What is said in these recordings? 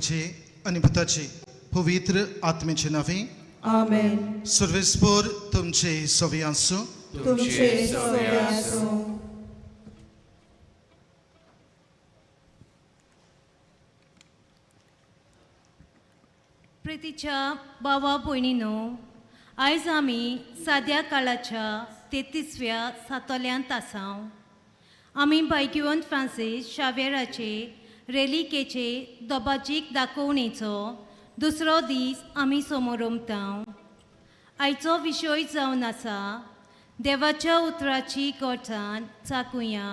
बापायचे आनी पुताचे पवित्र आत्मेचे नांवे. आमेन. सर्वेस्पोर तुमचे सवे आसूं. तुमचे सवे आसूं. प्रितीच्या भावा भयणीनो, आयज आमी साद्या काळाच्या 33व्या सातोल्यांत आसाव. आमी बायकिवन फ्रांसीस शावेराचे रेलिकेचे दोबाजीक दाखोवणेचो दुसरो दीस आमी समोरमता. आयचो विशय जावन आसा देवाच्या उतराची गोठान चाकुया.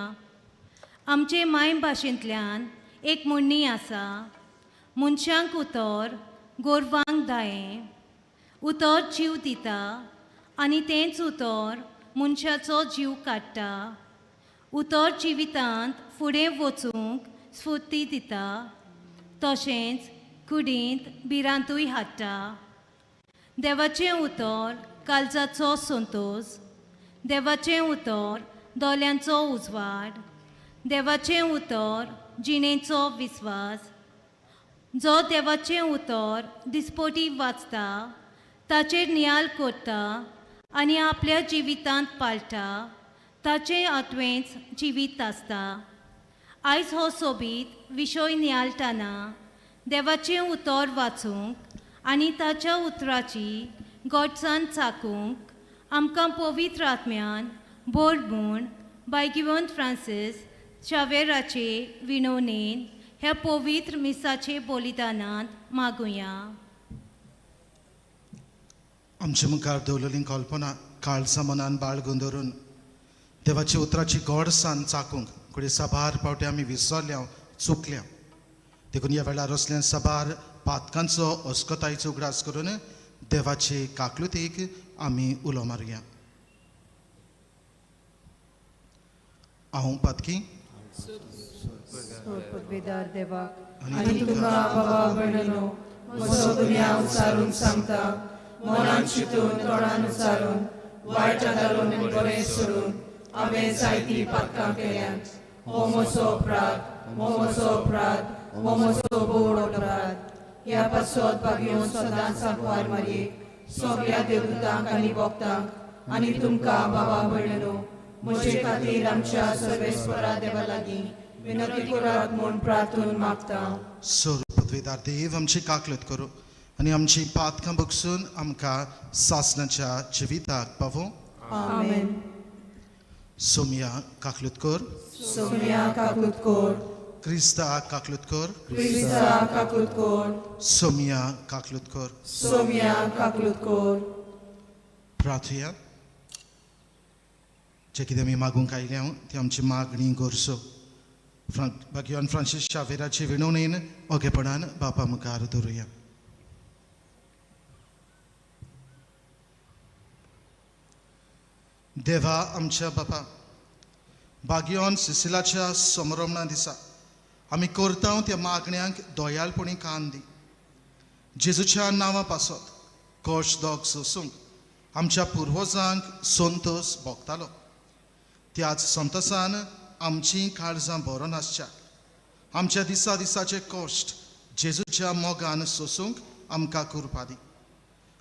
आमचे मायभाशेंतल्यान एक म्हणणी आसा, मनशांक उतर गोरवांक दायें. उतर जीव दिता आनी तेंच उतर मनशाचो जीव काडटा. उतर जिवितांत फुडें वचूंक स्फूर्ती दिता, तशेंच कुडींत भिरांतूय हाडटा. देवाचें उतर काळजाचो संतोस, देवाचें उतर दोळ्यांचो उजवाड, देवाचें उतर जिणेचो विस्वास. जो देवाचें उतर दिसपटी वाचता, ताचेर नियाळ करता आनी आपल्या जिवितांत पाळटा, ताचें आत्वेंच जिवीत आसता. आयज हो सोबीत विशय नियाळटना देवाचें उतर वाचूंक आनी ताच्या उतराची गोडसाण चाकूंक आमकां पवित्र आत्म्यान बोर म्हूण बायगिवन फ्रांसीस शावेराचे विनवणेन ह्या पवित्र मिसाचे बलिदानांत मागुया. आमचे मुखार दवरलेली कल्पना काळजा मनान बाळगून धरून देवाच्या उतराची गोडसान चाकूंक घडये साबार पावटी आमी विसरल्या, चुकल्या. देखून ह्या वेळार असल्या साबार पातकांचो अस्कतायचो उगडास करून देवाचे काकलुतीक आमी उलो मारुया. हांव पातकी. पदवेदार देवाक आनी आनी तुमकां बाबा भयणीनो म्हजो गुन्यांव उचारून सांगता. मनान चिंतून, तोंडान उचारून, वायट आदारून आनी बरें सोडून हांवें जायतीं पातकां केल्यांत. हो म्हजो अपराध, हो म्हजो अपराध, हो म्हजो बोड अपराध. ह्या पासत भागयोन सदांच सांकवार मारयेक, सगळ्या देवदूतांक आनी भक्तांक आनी तुमकां बाबा भयणीनो म्हजे खातीर आमच्या सर्वेस्परा देवा लागीं विनंती करात म्हूण प्रार्थून मागता. सर पदवेदार देव आमची काकलत करूं आनी आमची पातकां बगसून आमकां सासणाच्या जिविताक पावों. आमेन. सोमया काकलूत कर. सोम्या काकूत कोर. क्रिस्ता काकलूत कर. क्रिस्ता काकूत कोर. सोमया काकलूत कर. सोम्या काकूत कोर. प्रार्थुया. जें कितें आमी मागूंक आयल्या ती आमची मागणी गरजो भाग्यवान फ्रांसीस शावेराचे विणवणेन ओगेपणान बापा मुखार दवरुया. देवा आमच्या बापा, भाग्यवान सिसिलाच्या समरमणा दिसा आमी करता त्या मागण्यांक दयाळपणी कान दी. जेजूच्या नांवा पासत कोश दोग सोसूंक आमच्या पुर्वजांक संतोस भोगतालो, त्याच संतोसान आमचीं काळजां भरोन आसच्या आमच्या दिसा दिसाचे कश्ट जेजूच्या मोगान सोसूंक आमकां कृपा दी.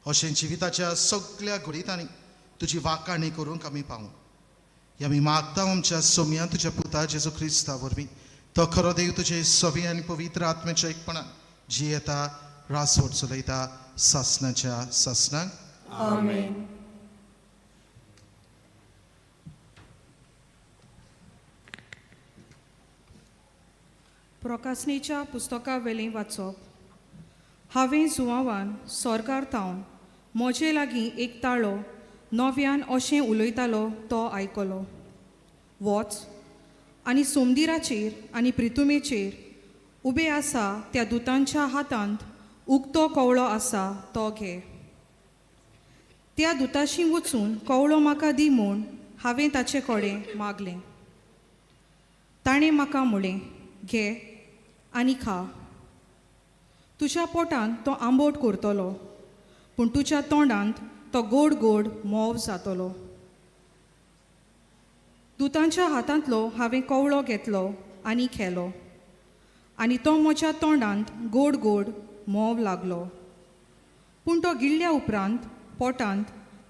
अशें जिविताच्या सगळ्या घडितांनी तुजी वाकाणी करूंक आमी पावूं हे आमी मागता आमच्या सोमया तुज्या पुता जेजू क्रिस्ता वरवीं. तो खरो देव तुजे सवी आनी पवित्र आत्म्याच्या एकपणान जियेता, रासवट चलयता सासणाच्या सासणाक. आमेन. प्रकासणेच्या पुस्तका वेलें वाचप. हांवें जुवावान सोर्गार थावन म्हजे लागीं एक ताळो नव्यान अशें उलयतालो तो आयकलो, वच आनी सोमदिराचेर आनी प्रितुमेचेर उबे आसा त्या दुतांच्या हातांत उक्तो कवळो आसा तो घे. त्या दुताशी वचून कवळो म्हाका दी म्हूण हांवें ताचे कडेन मागलें. ताणें म्हाका म्हळें, घे आनी खा. तुज्या पोटांत तो आंबोट करतलो, पूण तुज्या तोंडांत तो गोड गोड म्होंव जातलो. दुतांच्या हातांतलो हांवें कवळो घेतलो आनी खेलो आनी तो म्हज्या तोंडांत गोड गोड म्होंव लागलो. पूण तो गिळ्ळ्या उपरांत पोटांत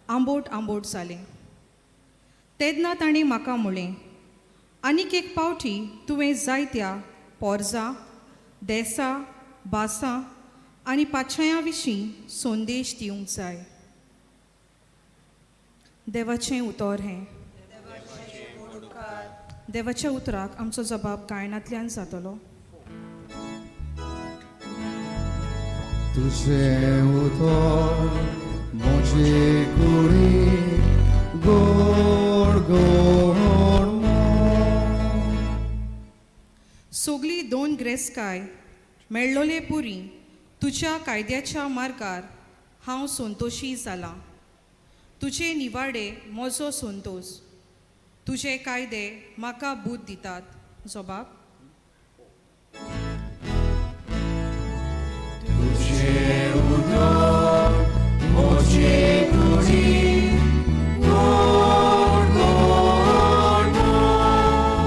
आंबोट आंबोट जालें. तेन्ना ताणें म्हाका म्हणलें, आनीक एक पावटी तुवें जायत्या पोरजां, देसां, भासां आनी पातशायां विशीं संदेश दिवंक जाय. देवाचें उतर हें. देवाच्या उतराक आमचो जबाब गायनांतल्यान जातलो. तुझे उतर म्हजे कुडीक गोड गोड मोग. सगली दोन ग्रेसकाय मेळ्ळोले पुरी तुज्या कायद्याच्या मार्गार हांव संतोशी जालां. तुजे निवाडे म्हजो संतोश, तुजे कायदे म्हाका बूद दितात. जबाब. तुझे उतर म्हजे कुडीक गोड गोड मोग.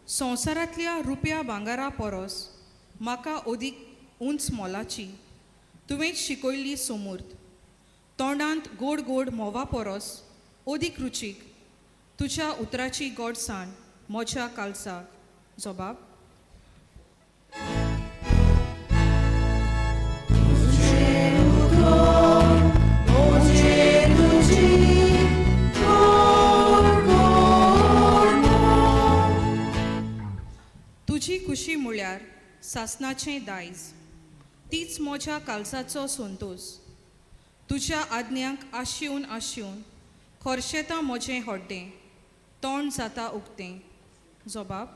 संवसारांतल्या रुपया भांगरा परस म्हाका अदीक उंच मोलाची तुवें शिकयल्ली सोमूर्त, तोंडांत गोड गोड म्होंवा परस अदीक रुचीक तुज्या उतराची गोडसाण म्हज्या कालसाक. जबाब. म्हजे कुडीक गोड गोड मोग. तुजी खुशी म्हळ्यार सासणाचें दायज, तीच म्हज्या कालसाचो संतोश. तुज्या आज्ञांक आशिवन आशिवन खर्शेता म्हजें हड्डें, तोंड जाता उक्तें. जबाब.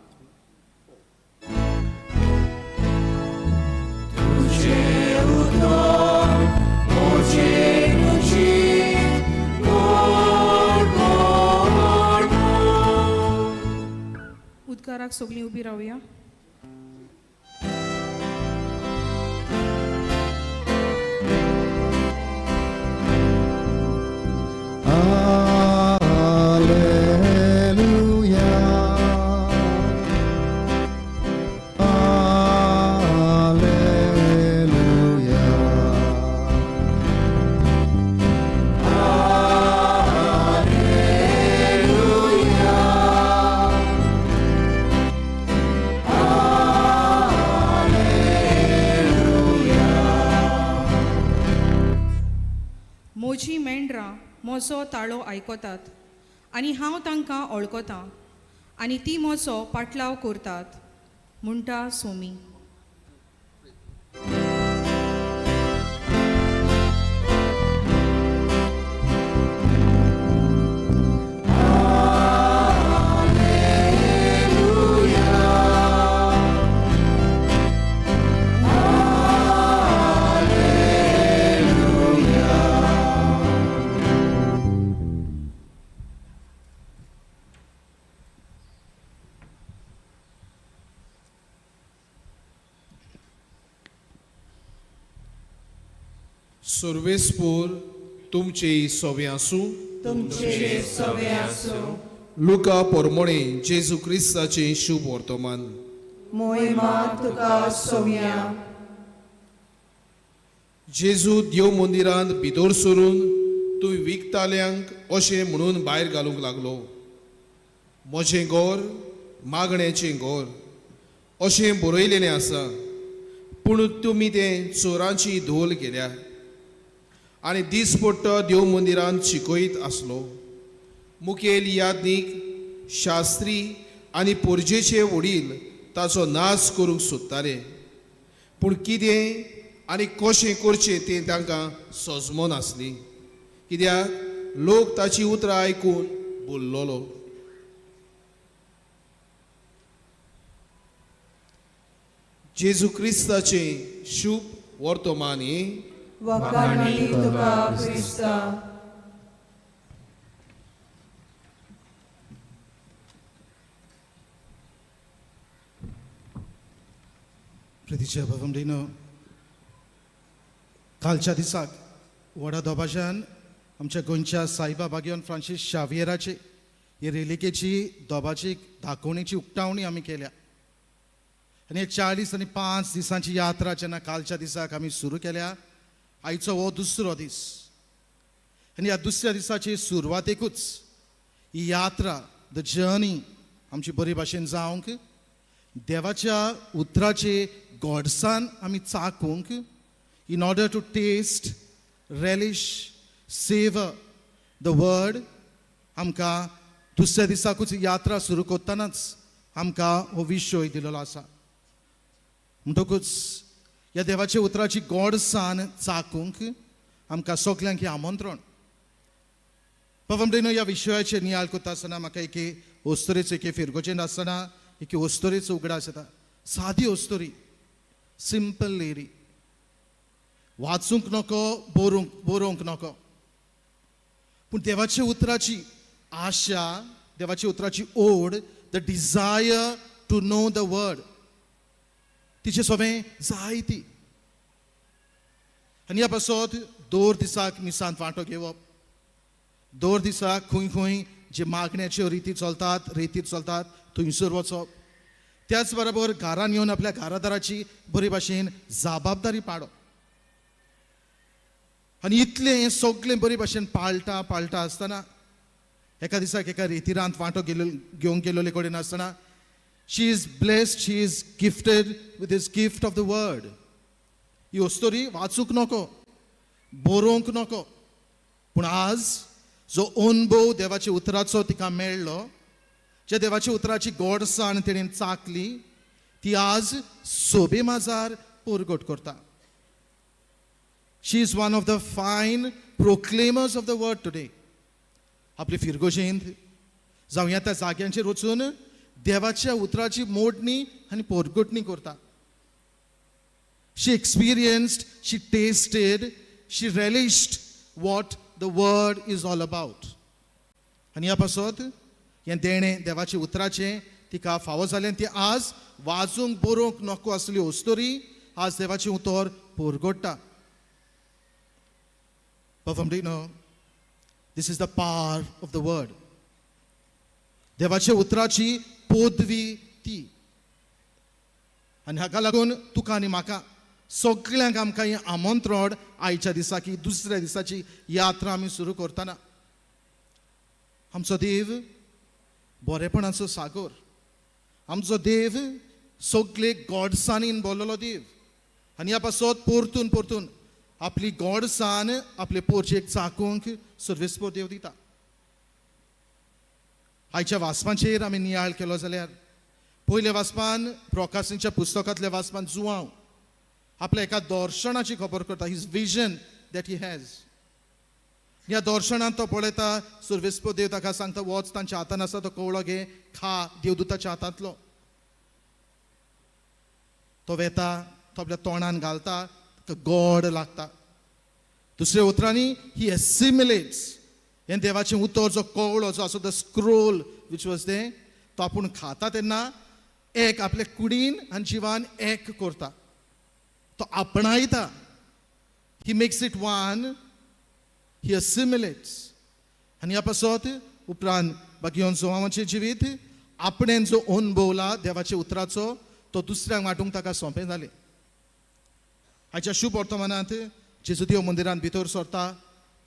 तुझे उतर म्हजे कुडीक गोड गोड मोग. उदकाराक सगळीं उबी रावया. Alleluia. Alleluia. म्हजीं मेंढरां म्हजो ताळो आयकतात आनी हांव तांकां वळखतां आनी ती म्हजो पाटलाव करतात, म्हणटा सोमी. सुर्वेसपूर तुमचे सोवे आसूं. तुमचे सवे आसूं. लुका पोरमोणे जेजू क्रिस्ताचें शुभ वर्तमान. मोहिमा तुका सोम्या. जेजू देव मंदिरांत भितर सरून तूं विकताल्यांक अशें म्हणून भायर घालूंक लागलो, म्हजें घर मागण्याचें घर अशें बरयलेलें आसा, पूण तुमी तें चोरांची धोल केल्या. आनी दीसपट्टो देव मंदिरांत शिकयत आसलो. मुखेल याज्ञीक, शास्त्री आनी पोरजेचे वडील ताचो नाश करूंक सोदताले, पूण कितें आनी कशें करचें तें तांकां सजमो नासली, कित्याक लोक ताची उतरां आयकून बोल्लोलो. जेजू क्रिस्ताचें शुभ वर्तमान हें. वखाणी तुका क्रिस्ता. प्रितीच्या भावंडीनो, कालच्या दिसाक व्हडा दबाज्यान आमच्या गोंयच्या साईबा बागियोन फ्रांसीस शावियराचे हे रेलिकेची दोबाची दाखोवणेची उक्तावणी आमी केल्या. आनी हे 45 दिसांची यात्रा जेन्ना कालच्या दिसाक आमी सुरू केल्या, आयचो हो दुसरो दीस. आनी ह्या दुसऱ्या दिसाचे सुरवातेकूच ही यात्रा, the journey आमची बरी भाशेन जावंक, देवाच्या उतराचे गोडसान आमी चाकूंक, in order to taste, relish, savour the word, आमकां दुसऱ्या दिसाकूच यात्रा सुरू करतनाच आमकां हो विशय दिलेलो आसा. म्हणटकूच ह्या देवाच्या उतराची गोडसान चाकूंक आमकां सगल्यांक हें आमंत्रण. बाबा, ह्या विशयाचेर नियाळ करता आसतना म्हाका एके अस्तुरेचो, एके फिरगोजेंत आसतना एके अस्तुरेचो उगडास येता. सादी अस्तुरी, सिंपल लेडी, वाचूंक नको, बरोवंक नको, पूण देवाच्या उतराची आशा, देवाच्या उतराची ओड, the desire to know the word तिचे सोबें जायती. आनी ह्या पासत दर दिसाक मिसांत वांटो घेवप, दर दिसाक खंय खंय जे मागण्याच्यो रिती चलतात, रेती चलतात थंयसर वचप, त्याच बरोबर घरान येवन आपल्या घरादाराची बरी भाशेन जबाबदारी पाडप. आनी इतलें हें सगळें बरी भाशेन पाळटा पाळटा आसतना एका दिसाक एका रेतिरांत वांटो गेलो घेवंक गेलोले कडेन आसतना she is blessed, she is gifted with this gift of the word. ही अस्तोरी वाचूंक नको, बरोवंक नको, पूण आज जो अनुभव देवाच्या उतराचो तिका मेळ्ळो, ज्या देवाच्या उतराची गोडसाण तेणेन चाकली, ती आज सोबे माजार परगट करता. She is one of the fine proclaimers of the word today. आपले फिरगोजेंत जावं ह्या त्या जाग्यांचेर वचून देवाच्या उतराची मोडणी आनी परगटणी करता. She experienced, she tasted, she relished what the word is all about. आनी ह्या पासत हें देणें देवाच्या उतराचें तिका फावो जालें. ती आज वाजूंक बरोवंक नको आसली अस्तोरी आज देवाचें उतर परगट्टा. No, this is the power of the word. देवाच्या उतराची पदवी ती. आनी हाका लागून तुका आनी म्हाका सगल्यांक आमकां हें आमंत्रण आयच्या दिसाक, ही दुसऱ्या दिसाची यात्रा आमी सुरू करतना. आमचो देव बरेपणाचो सागोर, आमचो देव सगळे गोडसाणीन भरलेलो देव. आनी ह्या पासत परतून परतून आपली गोडसान आपले पोरचेक चाकूंक सर्वेस्पोर देव दिता. आयच्या वाचपांचेर आमी नियाळ केलो जाल्यार पयल्या वाचपान, प्रकाशनच्या पुस्तकांतल्या वाचपान जुवांव आपल्या एका दर्शनाची खबर करता, his vision that he has. ह्या दर्शनांत तो पळयता, सर्वेस्पोर देव ताका सांगता, वच, तांच्या हातान आसा तो कवळो घे, खा. देवदूताच्या हातांतलो तो वेता, तो आपल्या तोंडान घालता, ताका गोड लागता. दुसऱ्या उतरांनी ही एसिमिलेट्स हें देवाचें उतर. जो कवळो जो आसा, the scroll which was there, तो आपूण खाता तेन्ना एक आपले कुडीन आनी जिवान एक करता, तो आपणायता. He makes it one, he assimilates. आनी ह्या पासत उपरांत बाकी जुवांवाचें जिवीत, आपणें जो अनुभवला देवाच्या उतराचो तो दुसऱ्यांक वांटूंक ताका सोंपें जालें. आयच्या शुभ वर्तमानांत जेजू देव मंदिरांत भितर सरता,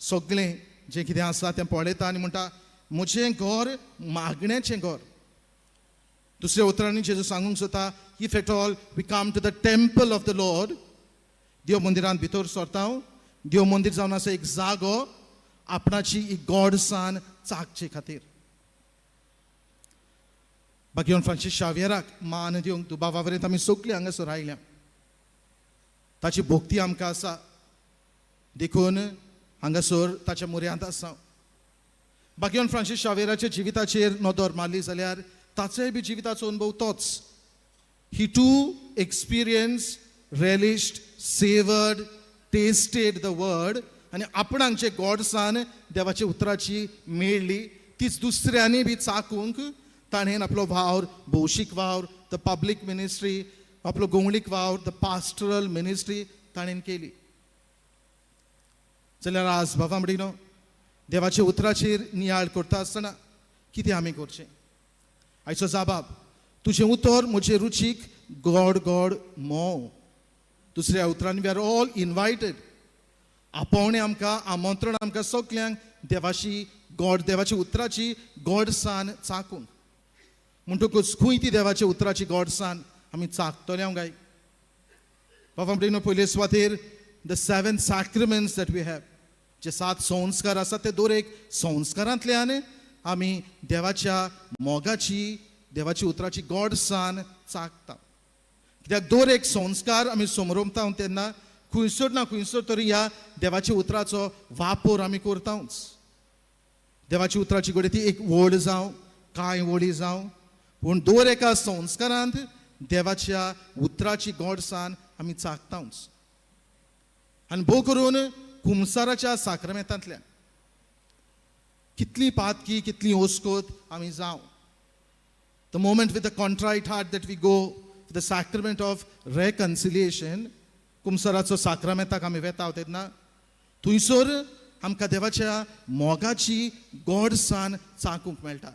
सगळें जें कितें आसा तें पळयता आनी म्हणटा, म्हजें घर मागण्याचें घर. दुसऱ्या उतरांनी जेजू सांगूंक सोदता, if at all we come to the temple of the Lord, देव मंदिरांत भितर सरता, देव मंदीर जावन आसा एक जागो आपणाची एक गोडसान चाकचे खातीर. बाकी फ्रांसीस शावियराक मान दिवंक दुबावा आमी सगळीं हांगासर आयल्या. ताची भक्ती आमकां आसा देखून हांगासर ताच्या मुऱ्यांत आसा. बाकी फ्रांसीस शावेराच्या जिविताचेर नदर मारली जाल्यार ताचोय बी जिविताचो अनुभव तोच. He too experienced, relished, savoured, tasted the word. आनी आपणाक जे गोडसान देवाच्या उतराची मेळ्ळी तीच दुसऱ्यांनी बी चाकूंक ताणें आपलो वावर, भौशीक वावर, the public ministry, आपलो गोंवळीक वावर, the pastoral ministry ताणें केली. जाल्यार आज बाबा म्हणिनो, देवाच्या उतराचेर नियाळ करता आसतना कितें आमी करचें? आयचो जाबाब, तुजें उतर म्हजे रुचीक गोड गोड म्होंव. दुसऱ्या उतरांनी, we are all invited. आपोवणें आमकां, आमंत्रण आमकां सगल्यांक देवाची गोड, देवाची उतराची गोडसान चाकूंक. म्हणटकूच खंय ती देवाच्या उतराची गोडसान आमी चाकतले हांव काय? बाबा म्हणटा, पयले सुवातेर the seven sacraments that we have, जे सात संस्कार आसात, ते दर एक संस्कारांतल्यान आमी देवाच्या मोगाची, देवाची उतराची गोडसान चाकता. कित्याक दर एक संस्कार आमी समरमता तेन्ना खंयसर ना खंयसर तरी ह्या देवाच्या उतराचो वापर आमी करताच. देवाच्या उतराची घडये ती एक वड जावं, कांय वळी जावं, पूण दर एका संस्कारांत देवाच्या उतराची गोडसान आमी चाकताच. आनी भोव करून कुमसाराच्या साक्रमेंतांतल्यान कितली पातकी, कितली ओस्कोत आमी जावं, the moment with the contrite heart that we go the sacrament of reconciliation, कुमसराचो साक्रामेंताक आमी वेता तेन्ना थंयसर आमकां देवाच्या मोगाची गोडसान चाकूंक मेळटा.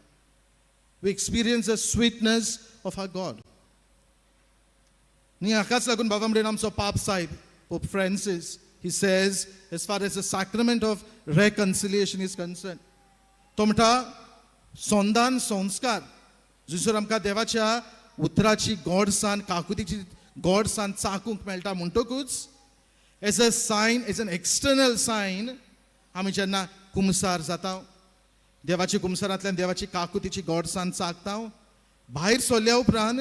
We experience the sweetness of our God. न्ही, हाकाच लागून बाबा म्हणून आमचो पाप साहेब Pope Francis, he says, as far as the sacrament of reconciliation is concerned, तो म्हणटा, संदान संस्कार जसर आमकां देवाच्या उतराची गोडसान, काकुतीची गोडसान चाकूंक मेळटा. म्हणटकूच as a sign, as an external sign, आमी जेन्ना कुमसार जाता, देवाची कुमसारांतल्यान देवाची काकुतीची गोडसान चाकता, भायर सरल्या उपरांत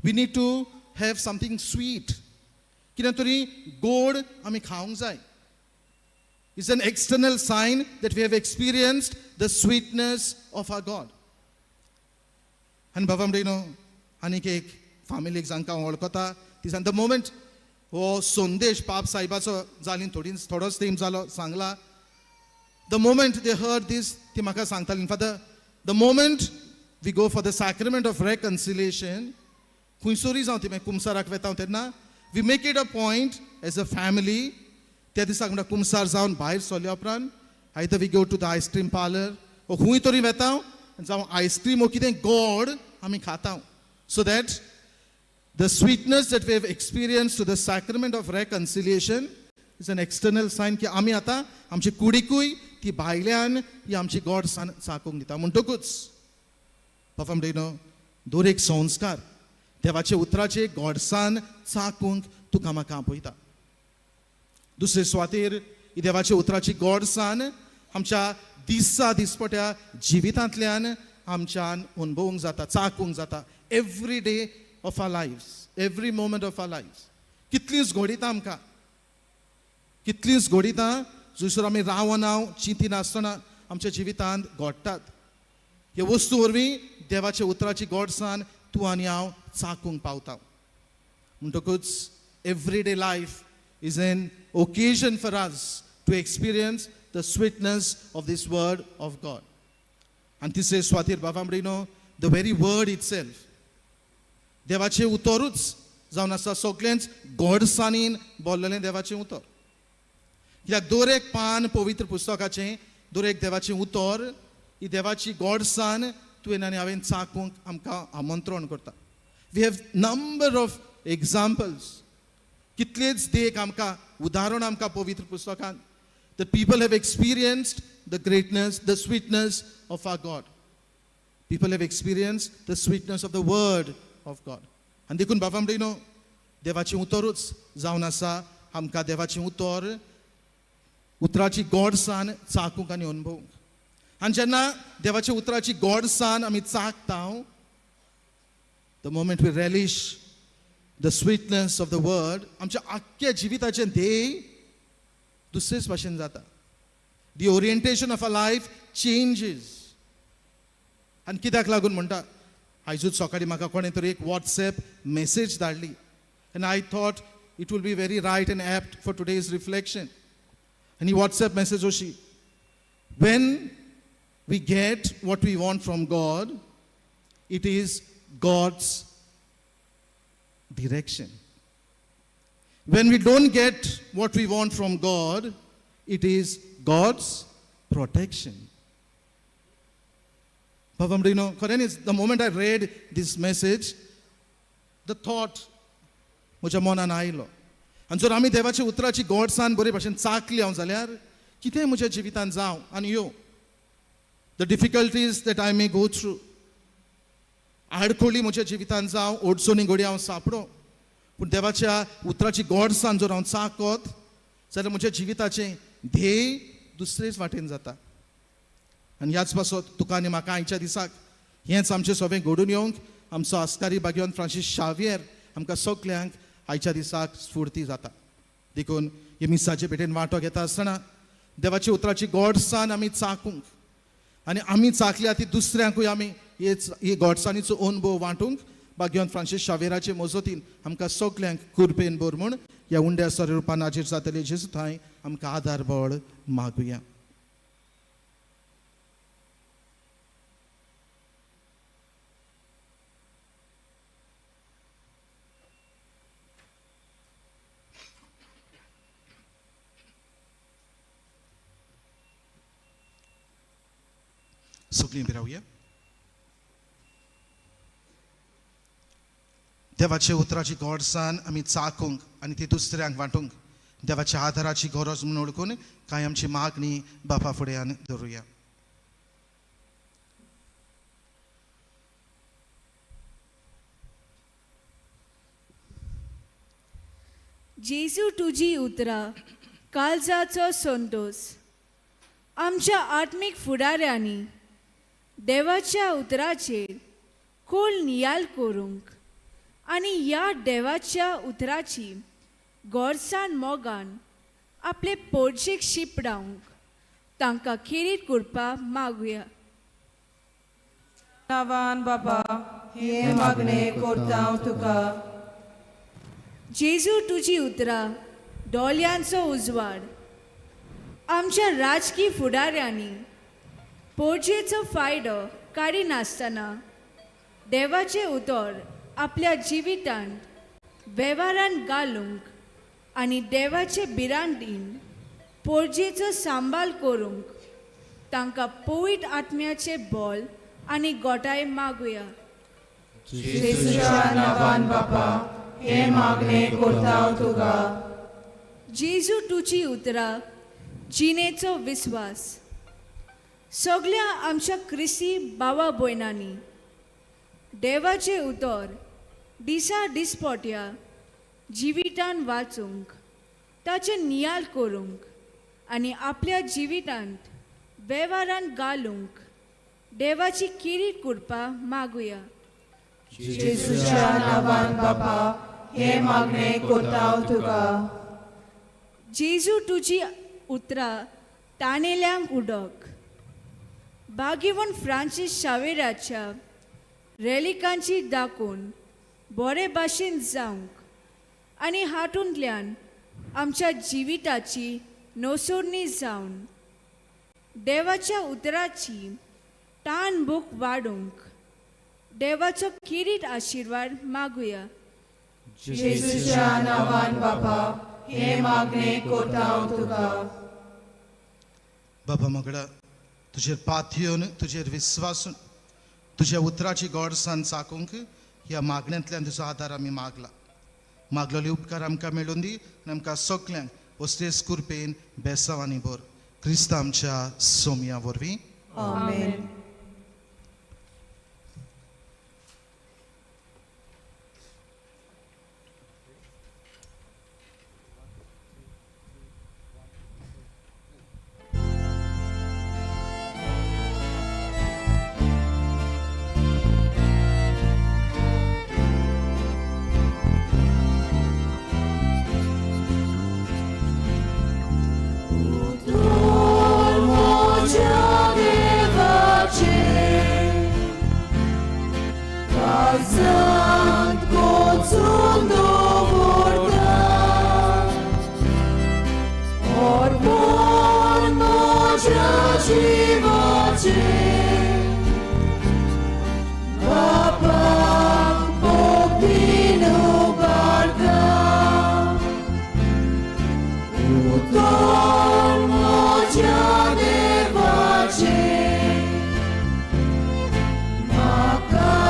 we need to have something sweet. कितें तरी गोड आमी खावंक जाय. It's an external sign that we have experienced the sweetness of our God. आनी बाबा म्हणटा, आनीक एक फामिलीक जांकां हांव वळखता, ती the moment हो संदेश पाप साहेबाचो जाली, थोडी थोडोच तेंप जालो सांगला, the moment they heard this, ती म्हाका सांगताली, "Father, the moment we go for the sacrament of reconciliation, खंयसरूय जावं ती, मागीर कुमसाराक वेता तेन्ना, we make it a point as a family, त्या दिसाक म्हणटा कुमसार जावन भायर सरल्या उपरांत either we go to the ice cream parlour वो खंय तरी वेता, जावं आयस्क्रीम वो कितें गोड आमी खाता, so that the sweetness that we have experienced to the sacrament of reconciliation is an external sign की आमी आतां आमची कुडीकूय ती भायल्यान ही आमची गोडसान चाकूंक दिता." म्हणटकूच बाबा म्हणटा, दर एक संस्कार देवाचे उतराचे गोडसान चाकूंक तुका म्हाका आपयता. दुसरे सुवातेर ही देवाच्या उतराची गोडसान आमच्या दिसा दिसपट्या जिवितांतल्यान आमच्यान अणभवूंक जाता, चाकूंक जाता. Every day of our life, every moment of our life, कितलींच घडितां आमकां, कितलींच घडितां जसर आमी रावना, चिंतिनासतना आमच्या जिवितांत घडटात. हे वस्तू वरवीं देवाच्या उतराची गोडसान तूं आनी हांव चाकूंक पावता. म्हणटकूच everyday life is an occasion for us to experience the sweetness of this word of God. आनी तिसरे सुवातेर बाबा म्हणिनो, the very word itself, देवाचें उतरूच जावन आसा सगळेंच गोडसाणीन बोल्लेलें देवाचें उतर. कित्याक दर एक पान पवित्र पुस्तकाचें, दर एक देवाचें उतर ही देवाची गोडसान तुवें आनी हांवें चाकूंक आमकां आमंत्रण करता. We have number of examples. कितलेच देख आमकां, उदाहरण आमकां पवित्र पुस्तकान, the people have experienced the greatness, the sweetness of our God. People have experienced the sweetness of the word of God. आनी देखून बाबा म्हणटा, देवाचें उतरूच जावन आसा आमकां देवाचें उतर, उतराची गोडसान चाकूंक आनी अणभवूंक. आनी जेन्ना देवाच्या उतराची गोडसान आमी चाकता, the moment we relish the sweetness of the word, आमच्या आख्ख्या जिविताचें ध्येय दुसरेच भाशेन जाता. The orientation of our life changes. आनी कित्याक लागून म्हणटा, आयजूच सकाळी म्हाका कोणें तरी एक वॉट्सएप मेसेज धाडली and I thought it will be very right and apt for today's reflection. आनी वॉट्सएप मेसेज अशी, "When we get what we want from God, it is God's direction. When we don't get what we want from God, it is God's protection." Baba, you know, खऱ्यांनीच, the moment I read this message, The thought म्हज्या मनान आयलो. आनी जर आमी देवाच्या उतराची गोडसान बरे भाशेन चाकली हांव जाल्यार कितें म्हज्या जिवितान जावं आनी यो, the difficulties that I may go through, आडखोळी म्हज्या जिवितान जावं, अडचणी घडये हांव सांपडो, पूण देवाच्या उतराची गोडसान जर हांव चाकत जाल्यार म्हज्या जिविताचें ध्येय दुसरेच वाटेन जाता. आनी ह्याच पासत तुका आनी म्हाका आयच्या दिसाक हेंच आमचें सगळें घडून येवंक आमचो आस्कारी भाग्यवंत फ्रांसीस शावियर आमकां सगल्यांक आयच्या दिसाक स्फूर्ती जाता. देखून हे मिसाचे भेटेन वांटो घेता आसतना देवाच्या उतराची गोडसान आमी चाकूंक आनी आमी चाकल्या ती दुसऱ्यांकूय आमी हे गोडसाणीचो अणभव वांटूंक भाग्यवंत फ्रांसीस शावेराचे मजतीन आमकां सगल्यांक कुरपेन भर म्हूण ह्या उंड्या सर रुपान हाजीर जातले जेजू थंय आमकां आदार बळ मागुया. सगळीं रावया. देवाच्या उतराची गोडसान आमी चाकूंक आनी ती दुसऱ्यांक वांटूंक देवाच्या आदाराची गरज म्हूण वळखून कांय आमची मागणी बापा फुड्यान धरुया. जेजू तुजी उतरां काळजाचो संतोस आमच्या आत्मीक फुडाऱ्यांनी देवाच्या उतराचेर खोल नियाल करूंक आनी ह्या देवाच्या उतराची गोडसाण मोगान आपले पोडशेक शिपडावंक तांकां खेरीत करपाक मागुया. नांवान बाबा हे मागणें करता हांव तुका. जेजू तुजी उतरां दोळ्यांचो उजवाड आमच्या राजकी फुडाऱ्यांनी पोडजेचो फायदो काडिनासतना देवाचें उतर आपल्या जिवितांत वेव्हारान घालूंक आनी देवाचे भिरांतीन पोरजेचो सांबाळ करूंक तांकां पवित्र आत्म्याचें बळ आनी गोटाय मागुया. जेजूच्या नांवान बापा हे मागणें करता हांव तुका. जेजू तुजी उतरां जिणेचो विस्वास सगल्या आमच्या क्रिस्ती भावा भयणांनी देवाचें उतर दिसा दिसपोट्या जिवितान वाचूंक ताचें नियाल करूंक आनी आपल्या जिवितांत वेव्हारान घालूंक देवाची किरीट करपा मागुया. जेजूच्या नांवान बापा हे मागणें करता हांव तुका. जेजू तुजी उतरां ताणेल्यांक उदक भाग्यवंत फ्रांसीस शावेराच्या रेलिकांची दाखोवन बरे भाशेन जावंक आनी हातूंतल्यान आमच्या जिविताची नोसरणी जावन देवाच्या उतराची तान भूक वाडूंक देवाचो किरीट आशिर्वाद मागुया. जेजूच्या नांवान बापा हे मागणें करता हांव तुका. बाबा मगडा तुजेर पातयेवन तुजेर विस्वासून तुज्या उतराची गोडसान चाकूंक ह्या मागण्यांतल्यान तुजो आदार आमी मागला. मागलेले उपकार आमकां मेळून दी आनी आमकां सगल्यांक वस्तेस कुरपेन बेसांव आनी भर क्रिस्त आमच्या सोमया वरवीं. आमेन.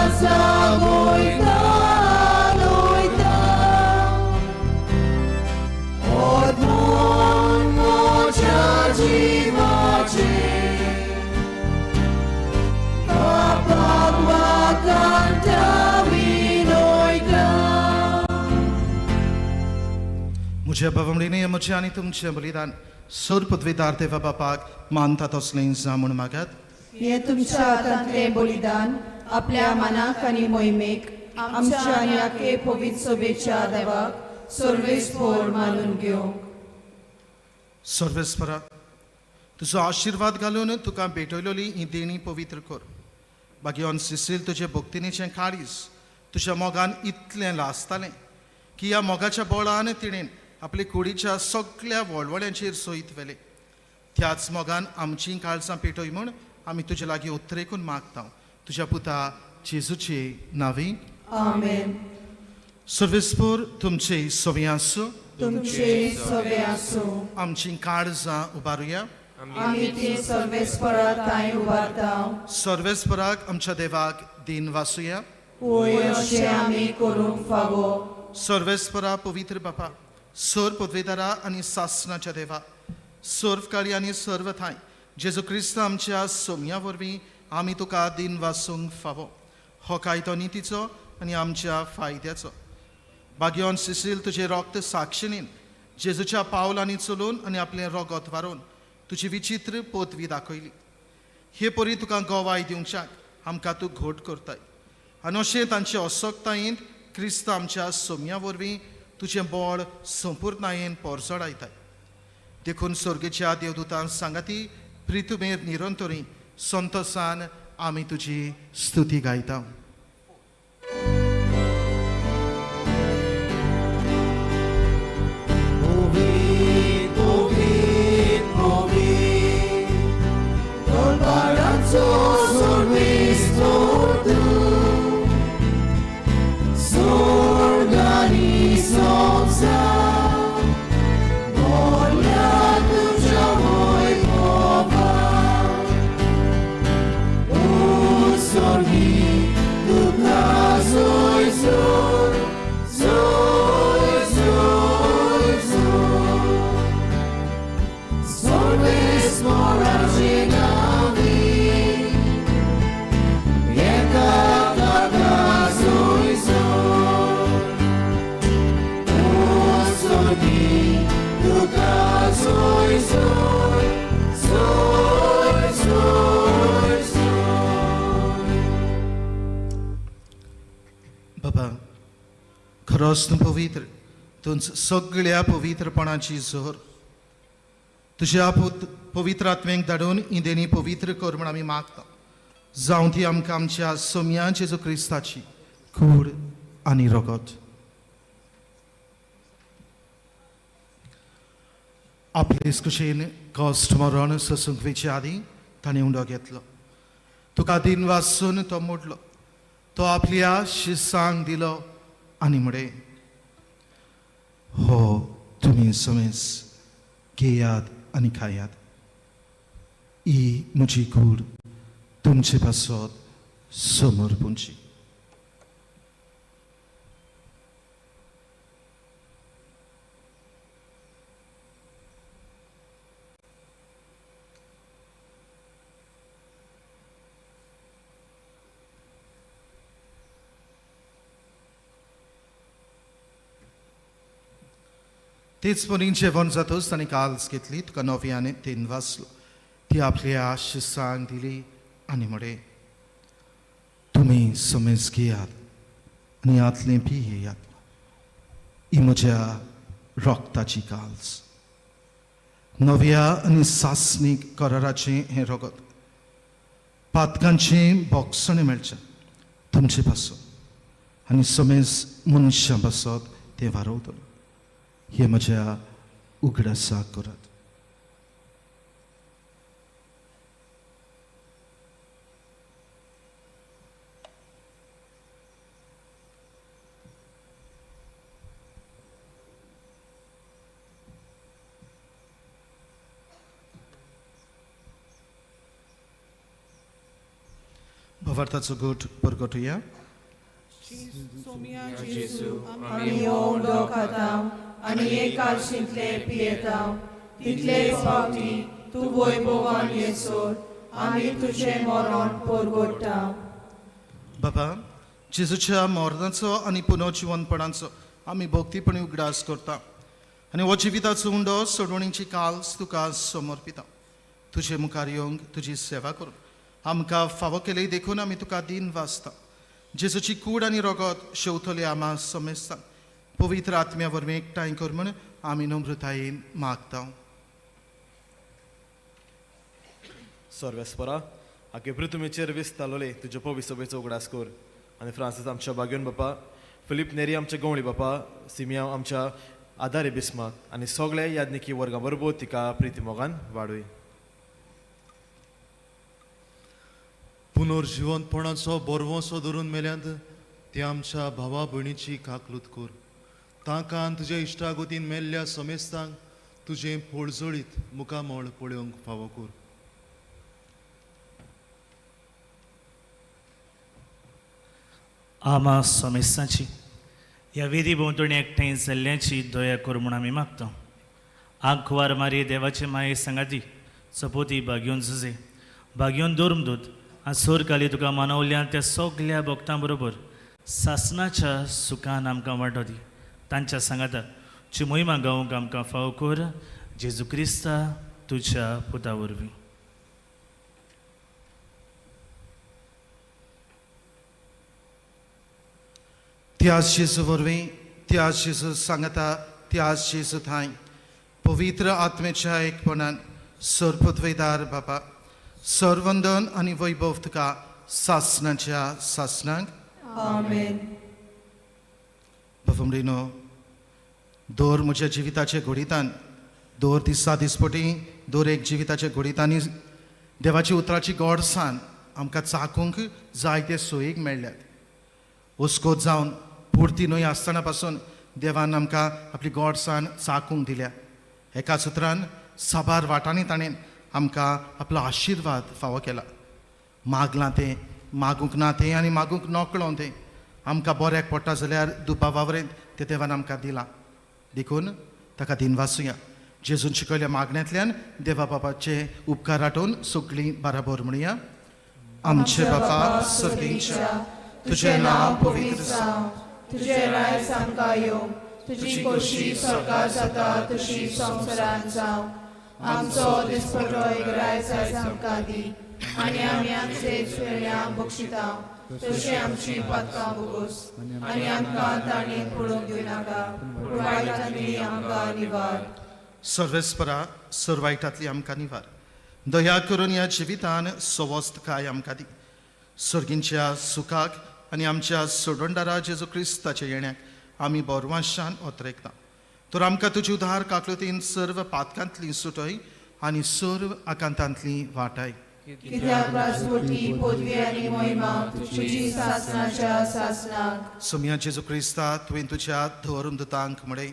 Makasagoy na. म्हज्या बाबा म्हजें आनी तुमचें बलिदान सोर पदवीदार देवा बापाक मानता तसलें जावं म्हूण मागात. हें तुमच्या हातांतलें बलिदान आपल्या मनाक आनी मोहिमेक आमच्या आनी आखे पवित्र सभेच्या देवाक सर्वेस्पोर मानून घेवंक. सर्वेस्परा तुजो आशिर्वाद घालून तुका भेटयलोली ही देणी पवित्र कर. बागेवन सिसील तुजे भक्तिनीचें काळीज तुज्या मोगान इतलें लासतालें की ह्या मोगाच्या बळान तिणेन आपले कुडीच्या सगळ्या वळवळ्यांचेर सोयीत व्हेलें. त्याच मोगान आमचीं काळजां पेटय म्हूण आमी तुजे लागीं उत्तरेकून मागता तुज्या पुता जेजूचे नांवी. आमेन. सर्वेस्पोर तुमचे सवी आसूं. तुमचे सवे आसूं. आमचीं काळजां उबारुया. आमी ती सर्वेस्परा तांय उबारता. सर्वेस्पराक आमच्या देवाक दीन वासुया. वय अशें आमी करूंक फावो. सर्वेस्परा पवित्र बापा सर पदवेदारा आनी सासणाच्या देवा सर्व काळी आनी सर्व थांय जेजू क्रिस्त आमच्या सोम्या वरवीं आमी तुका दीन वासूंक फावो. हो कायदो नितीचो आनी आमच्या फायद्याचो. बागयोन सिसील तुजें रोक्त साक्षिणीन जेजूच्या पावलांनी चलून आनी आपलें रोगत वारोवन तुजी विचित्र पदवी दाखयली. हे परी तुका गवाय दिवच्याक आमकां तूं घोट करताय आनी अशें तांचे असक्तायेंत क्रिस्त आमच्या सोम्या वरवीं तुजें बळ संपूर्णायेन पोरजडायताय. देखून स्वर्गेच्या देवदूतान सांगाती प्रितुमेर निरंतरी संतोसान आमी तुजी स्तुती गायता. बाबा खरोच तूं पवित्र, तूंच सगळ्या पवित्रपणाची जोर. तुज्या पवित्र आत्म्यांक धाडून ही देणी पवित्र कर म्हूण आमी मागता. जावं ती आमकां आमच्या सोम्या जेजू क्रिस्ताची कूड आनी रगत. आपले कुशेन कश्ट मरण सोसूंक वयचे आदीं ताणें उंडो घेतलो. तुका दिन वासून तो मोडलो. तो आपल्या शिसांक दिलो आनी म्हळें, हो तुमी समेज घेयात आनी खायात. ही म्हजी कूड तुमचे पासत समोर पुंची. तेच परी जेवण जातच ताणें काल्स घेतली, तुका नव्याने तीन वाचलो. ती आपल्या शिसांक दिली आनी म्हळें, तुमी समेज घेयात आनी हातलें पियेयात. ही म्हज्या रोगताची काल्स, नव्या आनी सासणीक कराराचें हें रगत. पातकांचें बोगसणें मेळचें तुमचे पासत आनी समेज मनशां पासत तें वारवतलें. हे म्हज्या उगडासाक करात. भवार्थाचो गोट परगटुया. आमी हो उंडो खाता आनी हे कालशींतले पियेता. तितले फावटी तूं वैभवान येसर आमी तुजें मरण परगट्टा. बाबा जेजूच्या मरणाचो आनी पुनर्जिवनपणाचो आमी भक्तीपणी उगडास करता आनी हो जिविताचो उंडो सोडवणीची काल्स तुका समर्पिता. तुजे मुखार येवंक तुजी सेवा करूंक आमकां फावो केली देखून आमी तुका दीन वाचता. जेजूची कूड आनी रोगत शेवतले आमा समेस्तांक पवित्र आत्म्या वरवीं एकठांय कर म्हूण आमी नम्रतायेन मागता. सर्वेस्परा आगे पृथ्वीचेर विस्तालोले तुज्या पवी सभेचो उगडास कर आनी फ्रांसीस आमच्या बागेवन बापा, फिलीप नेरी आमच्या गवळी बापा, सिमिया आमच्या आदारी बिस्माक आनी सगळे यादनिकी वर्गा बरोबर तिका प्रिती मोगान वाडूय. पुनर्जिवंतपणाचो बरवसो धरून मेल्यांत ते आमच्या भावा भयणीची काकलूत कर. तांकां तुज्या इश्टागतीन मेल्ल्या समेस्तांक तुजें पोळजळीत मुखामळ पळोवंक फावो कर. आमा समेस्तांची ह्या वेदी भोंवतणी एकठांय जाल्ल्याची दया कर म्हूण आमी मागता. आंकवार मारी देवाचे माये सांगाती सपोती बागयोन जुजे बागयोन धर्मदूत आनी सोरकाली तुका मानवल्या त्या सगल्या भक्तां बरोबर सासनाच्या सुखान आमकां वांटो दी. तांच्या सांगाता ची मोहिमा गावंक आमकां फावो कर जेजू क्रिस्ता तुज्या पुता वरवीं. त्याच जेजू वरवीं, त्याच जेजू सांगता, त्याच जेजू थांय पवित्र आत्मेच्या एकपणान सरपत्वेदार बापा सरवंदन आनी वैभव तुका सासनाच्या सासनाक. आमेन. बाबा दर म्हज्या जिविताच्या घडितान दर दिसा दिसपटी दर एक जिविताच्या घडितांनी देवाची उतराची गोडसान आमकां चाकूंक जायते सोयीक मेळ्ळ्यात. हुस्कोत जावन पुरती न्हय आसतना पासून देवान आमकां आपली गोडसान चाकूंक दिल्या. एकाच उतरान साबार वाटांनी ताणें आमकां आपलो आशिर्वाद फावो केला. मागलां तें मागूंक ना तें आनी मागूंक नकळो तें आमकां बऱ्याक पडटा जाल्यार दुबावा वरेन तें देवान आमकां दिलां. देखून ताका दिनवासुया. जेजून शिकयल्या मागण्यांतल्यान देवा बाबाचे उपकार आठोवन सगळीं बाराबर म्हणया. आमचे बापा सर्गींच्या, तुजें नांव पवित्र जावं, तुजें रायज आमकां येवं, तुजी खोशी स्वर्गार जाता तशी संवसारांत जावं. आमचो दिसपटो एक रायज आयज आमकां दी आनी आमी आमचे सुयऱ्यांक बक्षिता तशी आमची पातकां भोगोस आनी आमकां ताणें पडूंक दिवनाका पूण वायटांतली आमकां निवार. सर्वेस्परा सर्वायटांतली आमकां निवार. दया करून ह्या जिवितान सवस्तकाय आमकां दी. सर्गींच्या सुखाक आनी आमच्या सोडणदारा जेजू क्रिस्ताच्या येण्याक आमी बोरवाशान ओतरेकता. तर आमकां तुजी उदार काकलुतीन सर्व पातकांतली सुटय आनी सर्व आकांतांतली वाटाय. कित्याक राजवटी पदवी आनी मोहिमा तुजी सासनाच्या सासनाक. सोमया जेजू क्रिस्ता, तुवें तुज्या धर्म दुतांक म्हळें,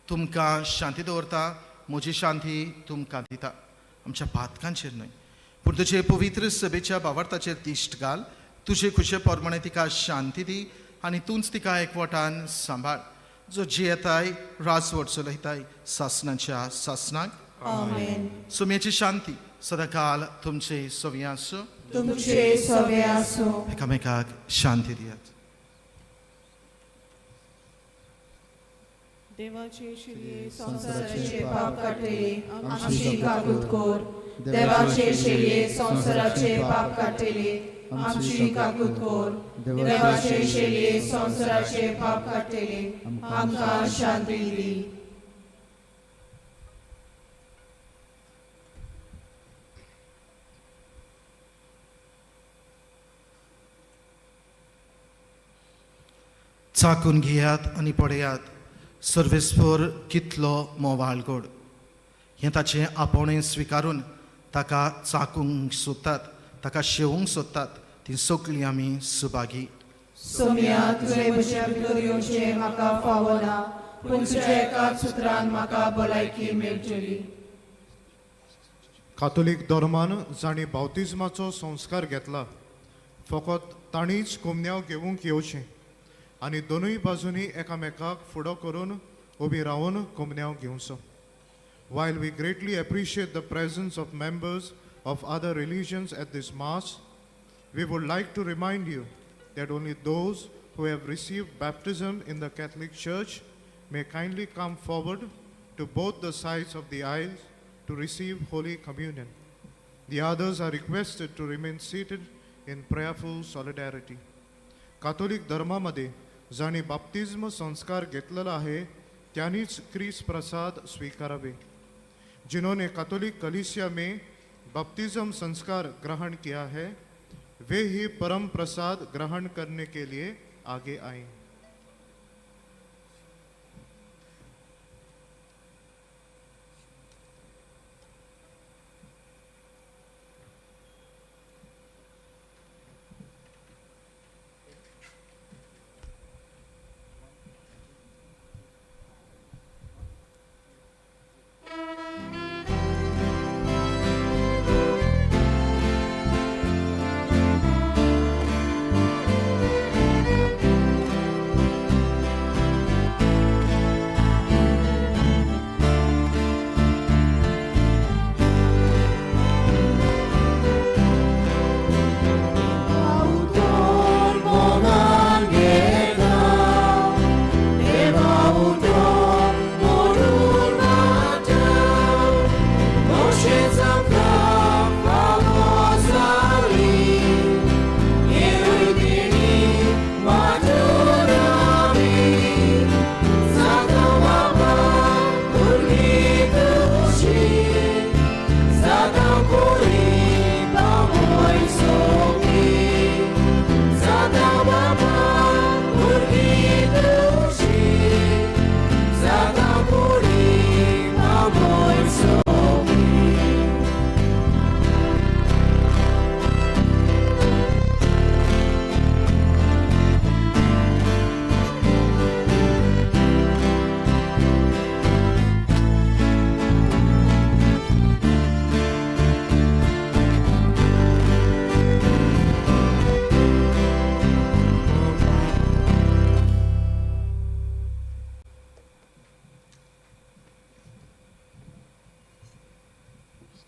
तुमकां शांती दवरता, म्हजी शांती तुमकां दिता. आमच्या पातकांचेर न्हय पूण तुजे पवित्र सभेच्या बावार्थाचेर दिश्ट घाल. तुजे खुशे प्रमाणे तिका शांती दी आनी तूंच तिका एकवटान सांबाळ, जो जियेताय राजवट चलयताय सासनाच्या सासनाक. आमेन. सोम्याची शांती सदांकाल तुमचे सवी आसूं. तुमचे सवे आसूं. एकामेकाक शांती दियात. देवाचे शिरये संवसाराचे पाप काडटले आमची काकूत कर. देवाचे शेलये संवसाराचे पाप काडटले आमची काकूत कर. देवाचे शेलये संवसाराचे पाप काडटले आमकां शांती दी. चाकून घेयात आनी पळयात सर्वेस्पर कितलो मोवाळ गोड. हें ताचें आपोवणें स्विकारून ताका चाकूंक सोदतात, ताका शेवूंक सोदतात ती सगळीं आमी सुभागी. सोम्या, तुवें म्हज्या भितर येवचें म्हाका फावना, पूण तुज्या एकाच सुत्रान म्हाका भलायकी मेळटली. कातोलीक धर्मान जांणी बावतिज्माचो संस्कार घेतला फकत तांणीच कोमन्यांव घेवंक येवचें आनी दोनूय बाजूंनी एकामेकाक फुडो करून उबी रावन कोमन्यांव घेवचो. While we greatly appreciate the presence of members of other religions at this Mass, we would like to remind you that only those who have received baptism in the Catholic Church may kindly come forward to both the sides of the aisles to receive Holy Communion. The others are requested to remain seated in prayerful solidarity. Catholic धर्मामध्ये जांणी बाप्तिज्म संस्कार घेतलेला आहे त्यांनीच क्रिस प्रसाद स्वीकारावे. जिन्होंने Catholic कलीसिया में baptism संस्कार ग्रहण किया है वे ही परम प्रसाद ग्रहण करने के लिए आगे आए.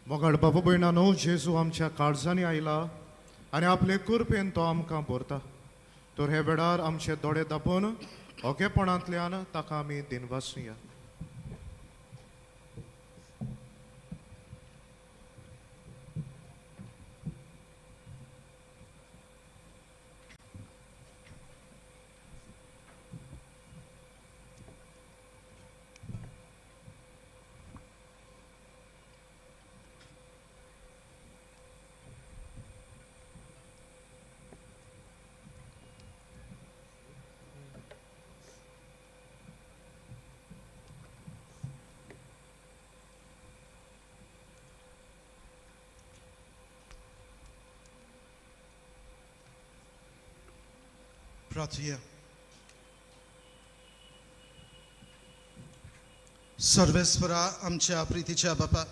मोगाळ बाबा भयणानो, जेजू आमच्या काळजांनी आयला आनी आपले कृपेन तो आमकां भरता. तर हे वेळार आमचे दोळे दापून ओगेपणांतल्यान ताका आमी दिनवासुया. प्रार्थुया. सर्वेस्परा आमच्या प्रितीच्या बापा,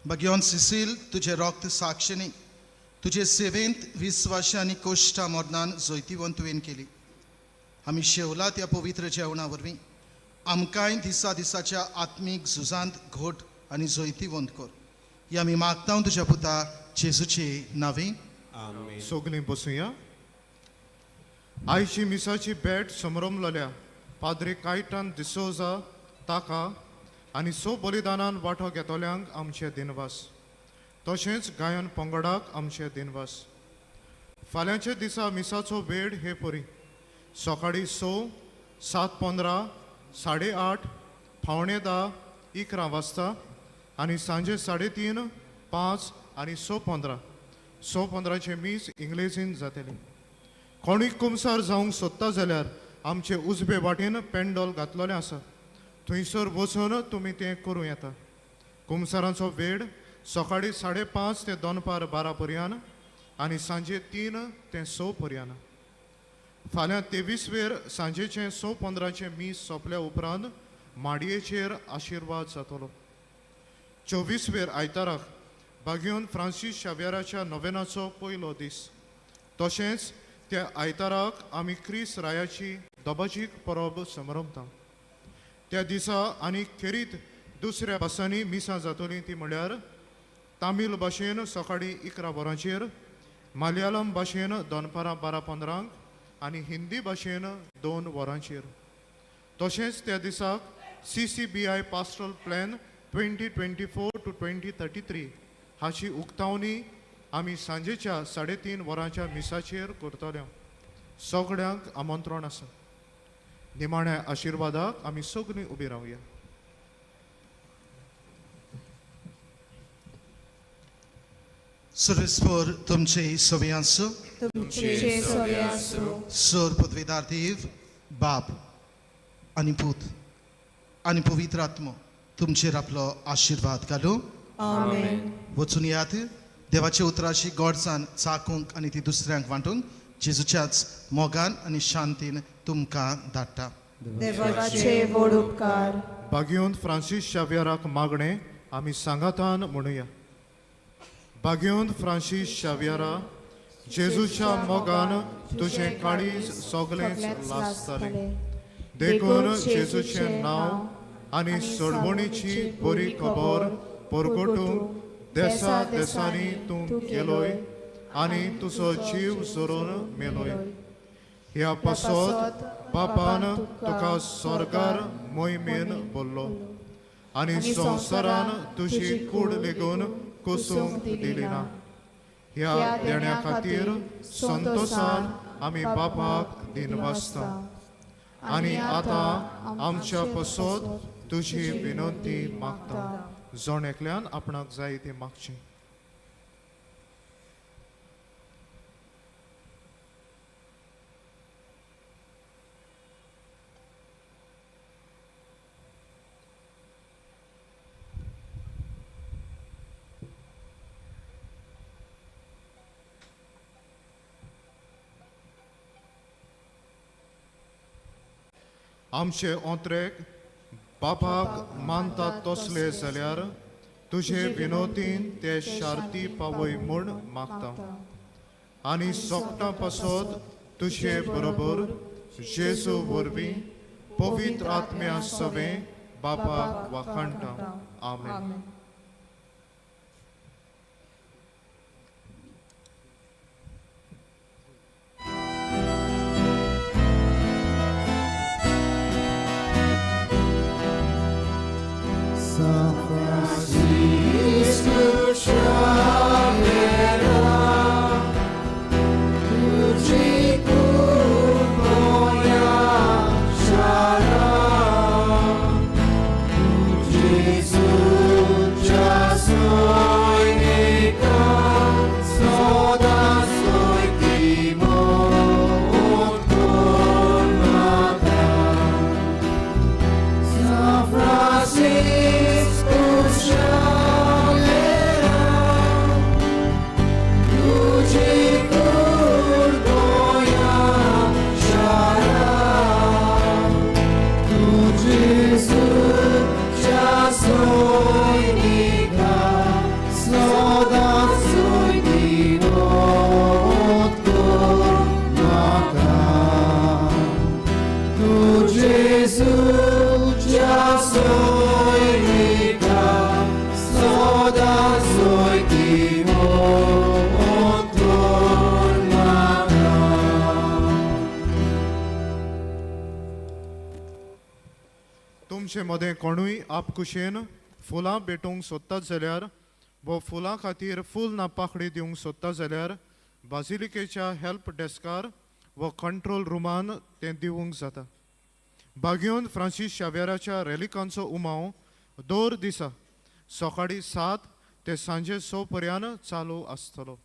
भगवान सिसील तुझे रक्त साक्षिणी तुझे सेवेंत विस्वाशी आनी कोश्टा मरणान जैतिवंत तुवें केली. आमी शेवला त्या पवित्र जेवणा वरवीं आमकांय दिसा दिसाच्या आत्मीक झुजांत घोट आनी जैतिवंत कर. ही आमी मागता तुज्या पुता जेजूचे नांवे. आमेन. सगलीं बसुया. आयची मिसाची भेट समरमलेल्या पाद्री कायटन डिसोजा ताका आनी स बलिदानान वांटो घेतल्यांक आमचे दिनवास, तशेंच गायन पंगडाक आमचे दिनवास. फाल्यांच्या दिसा मिसाचो वेळ हे परी सकाळीं 6, 7:15, 8:30, 9:45, 11 वाजता आनी सांजे 3:30, 5 आनी 6:15. 6:15 मीस इंग्लेजीन जातलें. कोणूय कुमसार जावंक सोदता जाल्यार आमचे उजवे वाटेन पेंडोल घातलेलें आसा, थंयसर वचून तुमी तें करूं येता. कुमसारांचो वेळ सकाळीं 5:30 ते दनपार 12 पर्यंत आनी सांजे 3 ते 6 पर्यंत. फाल्यां 23 वेर सांजेचें 6:15 मीस सोंपल्या उपरांत माडयेचेर आशिर्वाद जातलो. 24 वेर आयताराक बागयोन फ्रांसीस शाव्याराच्या नोवेनाचो पयलो दीस. तशेंच त्या आयताराक आमी क्रिस रायाची दबाजीक परब समरमता. त्या दिसा आनी खेरीत दुसऱ्या भासांनी मिसां जातलीं ती म्हळ्यार तामील भाशेन सकाळीं 11 वरांचेर, मलयाळम भाशेन दनपारां 12:15 आनी हिंदी भाशेन 2 वरांचेर. तशेंच त्या दिसाक CCBI pastoral plan 2024 to 2033 हाची उक्तावणी आमी सांजेच्या 3:30 वरांच्या मिसाचेर करतले. सगळ्यांक आमंत्रण आसा. निमाण्या आशिर्वादाक आमी सगळीं उबी रावया. सर्वेस्पर तुमचे सवे आसूं. तुमचे सवे आसूं. सर पदवीदार देव बाप आनी पूत आनी पवित्र आत्मो तुमचेर आपलो आशिर्वाद घालूं. आमेन. वचून यात देवाच्या उतराची गोडसान चाकूंक आनी ती दुसऱ्यांक वांटूंक जेजूच्याच मोगान आनी शांतीन तुमकां धाडटा. देवाचे व्हड उपकार. बागियोन फ्रांसीस शावियराक मागणें आमी सांगातान म्हणुया. बागियोन फ्रांसीस शावियरा, जेजूच्या मोगान तुजें काळीज सगळेंच लासतालें, देखून जेजूचें नांव आनी सोडवणीची बरी खबर परगटूंक देसा देसांनी तूं गेलोय आनी तुजो जीव झरोवन मेलोय. ह्या पासत बापान तुका स्वर्गार मोहिमेन बोल्लो आनी संवसारान तुजी कूड लेगून कोसूंक दिली ना. ह्या देण्या खातीर संतोसान आमी बापाक दिनवासता आनी आतां आमच्या पसत तुजी विनंती मागता. जण एकल्यान आपणाक जाय ती मागची. आमचे ओंत्रेक बापाक मानतात तसले जाल्यार तुजे विनोतीन ते शार्ती पावय म्हूण मागता आनी सोगटां पासत तुजे बरोबर जेजू वरवीं पवित्र आत्म्या सवें बापाक वाखाणटा. आमेन. San Francisco Xavier, tuji kumoya shara, Jesu chasoinika, soda soitimo otkonaka. San Francisco Xavier, tuji kurdoya shara, tu Jesu chasoinika, soda soitimo otkonaka. Tu Jesu chasoinika, soda soitimo otkonaka. तुमचे मदें कोणूय आपकुशेन फुलां भेटोवंक सोदतात जाल्यार वो फुलां खातीर फूल ना पाखडी दिवंक सोदता जाल्यार बाजिलिकेच्या हेल्प डेस्कार वो कंट्रोल रुमान तें दिवंक जाता. बागियोन फ्रांसीस शावियराच्या रेलिकांचो उमाव दर दिसा सकाळीं 7 ते सांजे 6 पर्यंत चालू आसतलो.